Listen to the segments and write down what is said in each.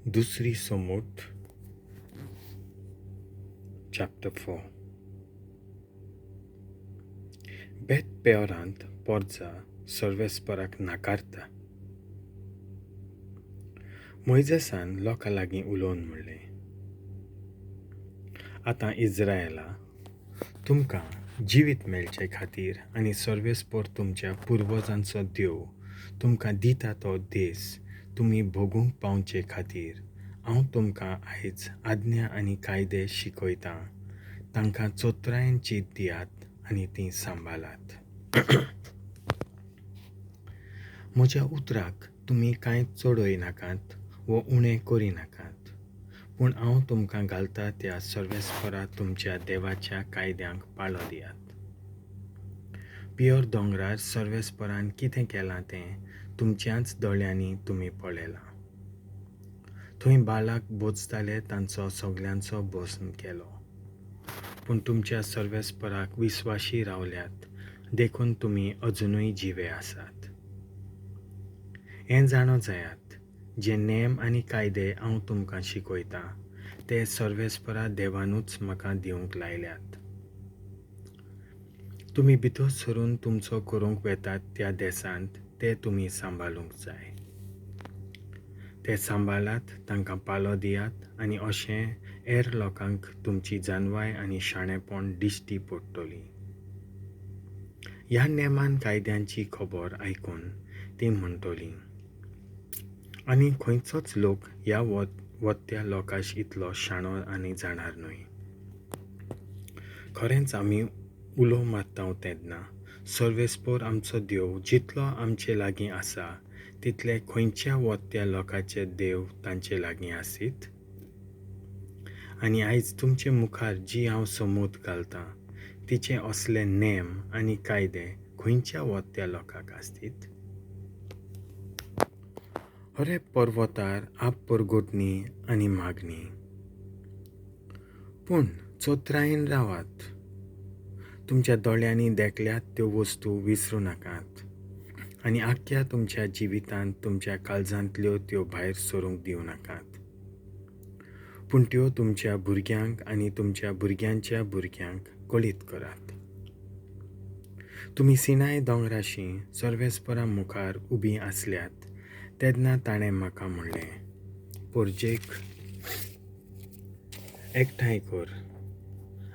दुसरी सोमूत चॅप्टर 4. बेत पेओरांत पोरजा सर्वेस्पराक नाकारता. मोयजेसान लोकां लागीं उलोवन म्हणलें, आतां इज्रायला, तुमकां जिवीत मेळचे खातीर आनी सर्वेस्पर तुमच्या पुर्वजांचो देव तुमकां दिता तो देस तुमी भोगूंक पावचे खातीर हांव तुमकां आयज आज्ञा आनी कायदे शिकयतां. तांकां चतुरायेन चीत दियात आनी तीं सांबाळात. म्हज्या उतराक तुमी कांय चडय नाकात वो उणें करिनाकात, पूण हांव तुमकां घालता त्या सर्वेस्परा तुमच्या देवाच्या कायद्यांक पाळो दियात. पियोर दोंगरार सर्वेस्परान कितें केलां तें तुमच्याच दोळ्यांनी तुमी पळयलां. थंय बालाक बोजताले तांचो सगल्यांचो भस्म केलो, पूण तुमच्या सर्वेस्पराक विस्वाशी रावल्यात देखून तुमी अजुनूय जिवे आसात. हें जाणो जायात, जे नेम आनी कायदे हांव तुमकां शिकयतां ते सर्वेस्परा देवानूच म्हाका दिवंक लायल्यात. तुमी भितर सरून तुमचो करूंक वेतात त्या देसांत ते तुमी सांबाळूंक जाय. ते सांबाळात, तांकां पाळो दियात आनी अशें हेर लोकांक तुमची जानवाय आनी शाणेपण दिश्टी पडटली. ह्या नेमान कायद्यांची खबर आयकून तीं म्हणटलीं, आनी खंयचोच लोक ह्या वत्या लोकांश इतलो शाणो आनी जाणार न्हय. खरेंच आमी उलो मारता तेन्ना सर्वेस्पर आमचो देव जितलो आमचे लागीं आसा तितले खंयच्या वत्या लोकांचे देव तांचे लागीं आसीत. आनी आयज तुमचे मुखार जी हांव समूत घालतां तिचे असले नेम आनी कायदे खंयच्या वत्या लोकांक आसतीत. हरे पर्वतार आप परगटणी आनी मागणी, पूण चतुरायेन रावात. तुमच्या दोळ्यांनी देखल्यात त्यो वस्तू विसरूं नाकात आनी आख्ख्या तुमच्या जिवितांत तुमच्या काळजांतल्यो त्यो भायर सरूंक दिवं नाकात, पूण त्यो तुमच्या भुरग्यांक आनी तुमच्या भुरग्यांच्या भुरग्यांक कळीत करात. तुमी सिनाय दोंगराशी सर्वेस्परा मुखार उबीं आसल्यात तेन्ना ताणें म्हाका म्हणलें, पोरजेक एकठांय कर,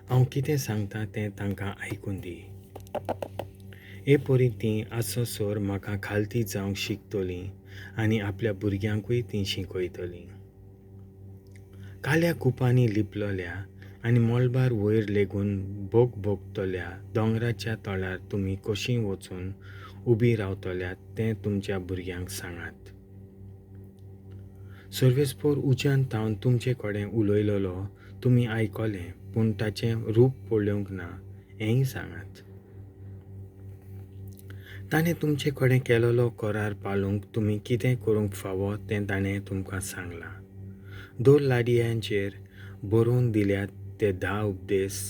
हांव कितें सांगता तें तांकां आयकून दी. हे परी तीं आसोसर म्हाका खालती जावंक शिकतलीं आनी आपल्या भुरग्यांकूय तीं शिकयतलीं. काल्या कुपांनी लिपलोल्या आनी मळबार वयर लेगून भोग भोगतल्या दोंगराच्या तळार तुमी कशीं वचून उबीं रावतल्यात तें तुमच्या भुरग्यांक सांगात. सर्वेस्पर उज्यान थावन तुमचे कडेन उलयलोलो तुमी आयकलें, पूण ताचें रूप पळोवंक ना हेंय सांगात. ताणें तुमचे कडेन केलोलो करार पाळूंक तुमी कितें करूंक फावो तें ताणें तुमकां सांगलां. दोन लाडयांचेर बरोवन दिल्यात ते 10 उपदेश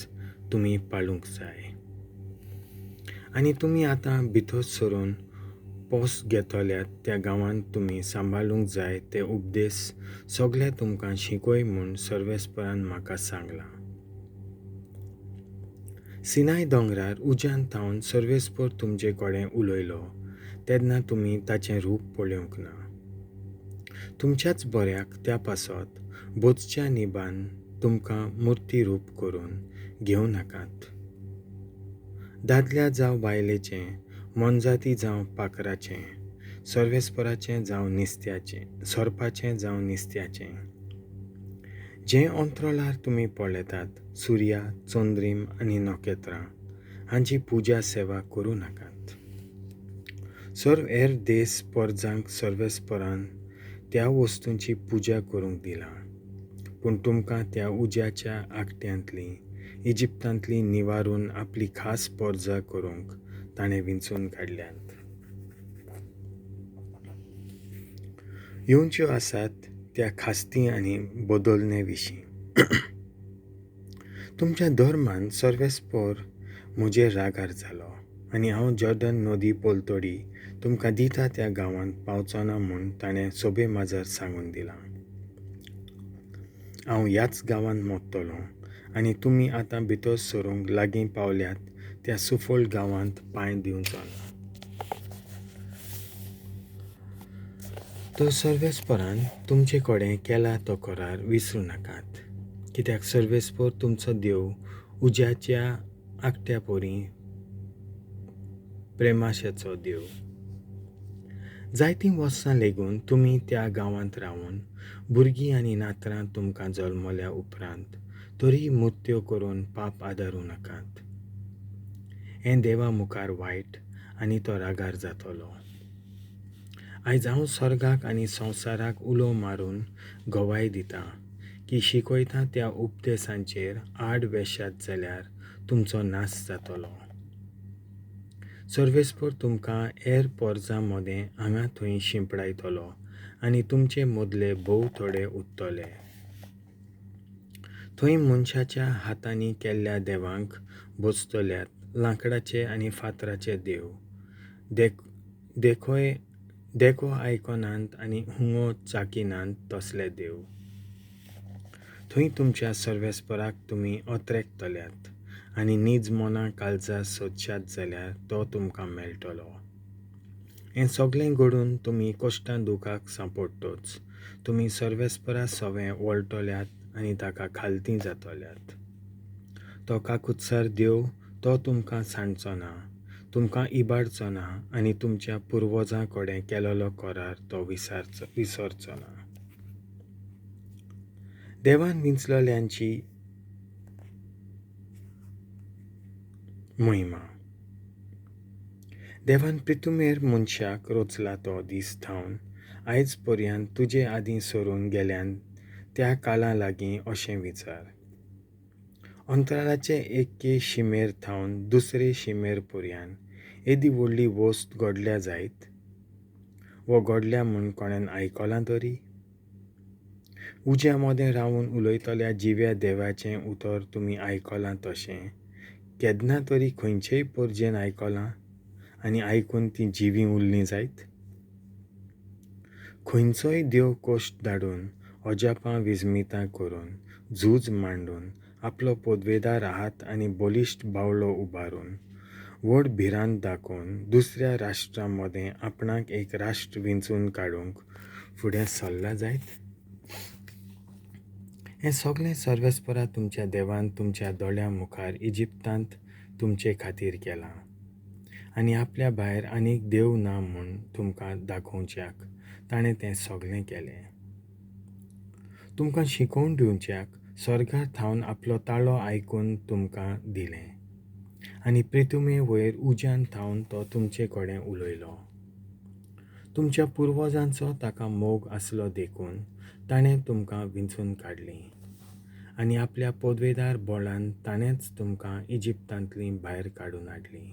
तुमी पाळूंक जाय. आनी तुमी आतां भितर सरून पोस घेतल्यात त्या गांवांत तुमी सांबाळूंक जाय ते उपदेश सगळे तुमकां शिकय म्हूण सर्वेस्परान म्हाका सांगलां. सिनाय दोंगरार उज्यान थावन सर्वेस्पर तुमचे कडेन उलयलो तेन्ना तुमी ताचें रूप पळोवंक ना. तुमच्याच बऱ्याक त्या पासत बोजच्या निबान तुमकां मुर्ती रूप करून घेवं नाकात. दादल्या जावं बायलेचें, मोनजाती जावं पाखराचें, सर्वेस्पराचें जावं निस्त्याचें, सोरपाचें जावं निस्त्याचें, जें अंतराळार तुमी पळयतात सुर्या, चंद्रीम आनी नखेत्रां हांची पुजा सेवा करूं नाकात. सर्व हेर देस परजांक सर्वेस्परान त्या वस्तूंची पुजा करूंक दिलां, पूण तुमकां त्या उज्याच्या आकट्यांतली इजिप्तांतली निवारून आपली खास परजा करूंक ताणें विंचून काडल्यात. येवच्यो आसात त्या खास्ती आनी बदलणे विशीं तुमच्या धर्मान सर्वेस्पर म्हजेर रागार जालो आनी हांव जॉर्डन नदी पलतडी तुमकां दिता त्या गांवांत पावचो ना म्हूण ताणें सोबे माजार सांगून दिलां. हांव ह्याच गांवांत मोत्तलों आनी तुमी आतां भितर सरूंक लागीं पावल्यात त्या सुफळ गांवांत पांय दिवचो ना. तर सर्वेस्परान तुमचे कडेन केला तो करार विसरूं नाकात, कित्याक सर्वेस्पर तुमचो देव उज्याच्या आकट्या परी प्रेमाशेचो देव. जायतीं वर्सां लेगून तुमी त्या गांवांत रावन भुरगीं आनी नातरां तुमकां जल्मल्या उपरांत तरी मुर्त्यो करून पाप आदारूं नाकात. हें देवा मुखार वायट आनी तो रागार जातलो. आयज हांव स्वर्गाक आनी संवसाराक उलो मारून गवाय दितां की शिकयता त्या उपदेशांचेर आड वेशात जाल्यार तुमचो नाश जातलो. सर्वेस्पर तुमकां हेर पोरजां मदें हांगा थंय शिंपडायतलो आनी तुमचे मदले भोव थोडे उरतले. थंय मनशाच्या हातांनी केल्ल्या देवांक भजतल्यात लांकडाचे आनी फातराचे देव देखोय देखो आयकनात आनी हुंगो चाकिनात तसले देव. थंय तुमच्या सर्वेस्पराक तुमी अत्रेकतल्यात आनी नीज मना काळजा सोदशात जाल्यार तो तुमकां मेळटलो. हें सगळें घडून तुमी कश्टां दुखाक सांपडटच तुमी सर्वेस्परा सवें वळटल्यात आनी ताका खालती जातल्यात. तो काकुत्सार देव, तो तुमकां सांडचो ना, तुमकां इबाडचो ना आनी तुमच्या पुर्वजां कडेन केलेलो करार तो विसरचो ना. देवान विंचलेल्यांची महिमा. देवान प्रितुमेर मनशाक रचला तो दीस थावन आयज पर्यंत तुजे आदीं सरून गेल्यान त्या काळा लागीं अशें विचार. अंतराळाचे एके शिमेर थावन दुसरे शिमेर पर्यंत येदी व्हडली वस्त घडल्या जायत वो घडल्या म्हूण कोणेन आयकलां तरी? उज्या मदें रावन उलयतल्या जिव्या देवाचें उतर तुमी आयकलां तशें केन्ना तरी खंयचेय परजेन आयकलां आनी आयकून तीं जिवीं उरलीं जायत? खंयचोय देव कश्ट धाडून अजापां विस्मितां करून झूज मांडून आपलो पदवेदार हात आनी बलिश्ट बावलो उबारून व्हड भिरांत दाखोवन दुसऱ्या राष्ट्रां मदें आपणाक एक राष्ट्र विंचून काडूंक फुडें सरला जायत? हें सगळें सर्वेस्परा तुमच्या देवान तुमच्या दोळ्यां मुखार इजिप्तांत तुमचे खातीर केलां आनी आपल्या भायर आनीक देव ना म्हूण तुमकां दाखोवच्याक ताणें तें सगळें केलें. तुमकां शिकोवन दिवच्याक स्वर्गार थावन आपलो ताळो आयकून तुमकां दिलें आनी प्रितुमे वयर उज्यान थावन तो तुमचे कडेन उलयलो. तुमच्या पुर्वजांचो ताका मोग आसलो देखून ताणें तुमकां विंचून काडलीं आनी आपल्या पदवेदार बळान ताणेंच तुमकां इजिप्तांतलीं भायर काडून हाडलीं.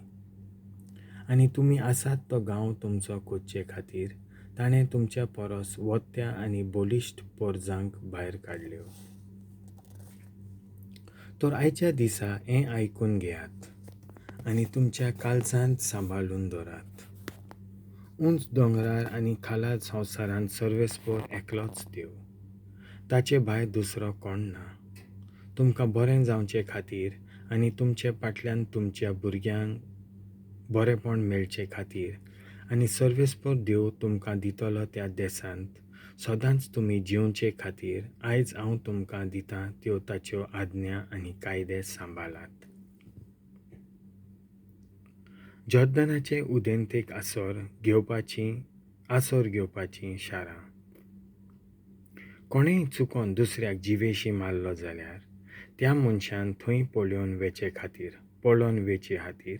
आनी तुमी आसात तो गांव तुमचो करचे खातीर ताणें तुमच्या परस वत्या आनी बलिश्ट पोरजांक भायर काडल्यो. तर आयच्या दिसा हें आयकून घेयात आनी तुमच्या काळजांत सांबाळून दवरात. उंच दोंगरार आनी खाला संवसारांत सर्वेस्पर एकलोच देव, ताचे भायर दुसरो कोण ना. तुमकां बरें जावचे खातीर आनी तुमचे फाटल्यान तुमच्या भुरग्यांक बरेंपण मेळचे खातीर आनी सर्वेस्पर देव तुमकां दितलो त्या देशांत सदांच तुमी जिवचे खातीर आयज हांव तुमकां दितां त्यो ताच्यो आज्ञा आनी कायदे सांबाळात. जॉर्दनाचे उदेंतेक आसर घेवपाचीं शारां. कोणेंय चुकोन दुसऱ्याक जिवेशी मारलो जाल्यार त्या मनशान थंय पळोवन वेचे खातीर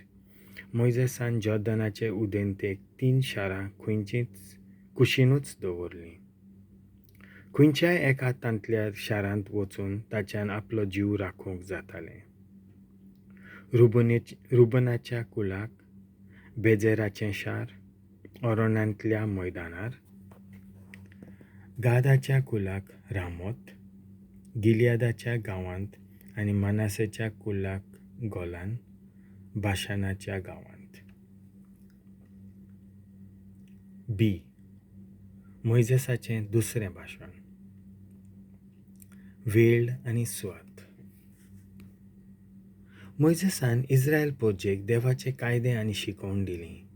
मोयजेसान जॉर्दनाचे उदेंतेक 3 शारां खंयचीच कुशीनूच दवरलीं. खंयच्याय एका तांतल्या शारांत वचून ताच्यान आपलो जीव राखूंक जातालें. रुबनाच्या कुलाक बेजेराचें शार अरण्यांतल्या मैदानार, गादाच्या कुलाक रामोत गिलियादाच्या गांवांत आनी मनासेच्या कुलाक गोलान बाशानाच्या गांवांत. बी. मोयजेसाचें दुसरें भाशण. वेळ आनी सुवात. मोयजेसान इस्रायल पोरजेक देवाचे कायदे आनी शिकवण दिली.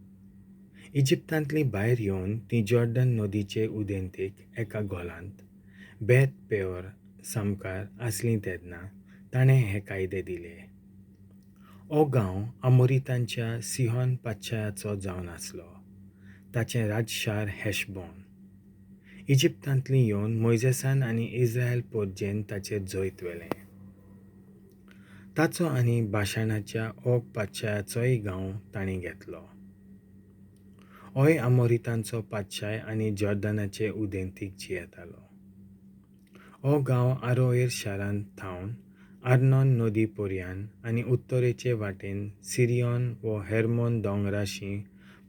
इजिप्तांतली भायर येवन ती जॉर्डन नदीचे उदेंतेक एका गोलांत बेत पेओर सामकार आसलीं तेन्ना ताणें हे कायदे दिले. हो गांव आमोरितांच्या सिहोन पातशायाचो जावन आसलो. ताचें राजशार हेशबॉन. इजिप्तांतलीं येवन मोयजेसान आनी इस्रायल पोरजेन ताचेर जैत व्हेलें. ताचो आनी बाशाणाच्या ओग पातशायाचोय गांव तांणी घेतलो. होय आमोरितांचो पातशाय आनी जॉर्दनाचे उदेंतीक जियेतालो. हो गांव आरोएर शारांत थावन आर्नॉन नदी पर्यान आनी उत्तरेचे वाटेन सिरियॉन वो हेर्मोन दोंगराशी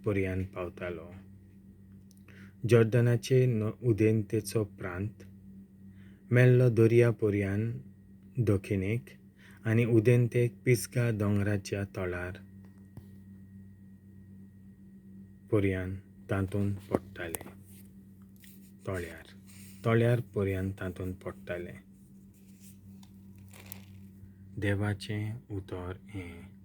पर्यान पावतालो. जॉर्दनाचे उदेंतेचो प्रांत मेल्लो दर्या पर्यान दक्षिणेक आनी उदेंतेक पिसगा दोंगराच्या तळार पर्यान तातूंत पडटाले. तळ्यार पर्यान तातूंत पडटाले. देवाचें उतर हें.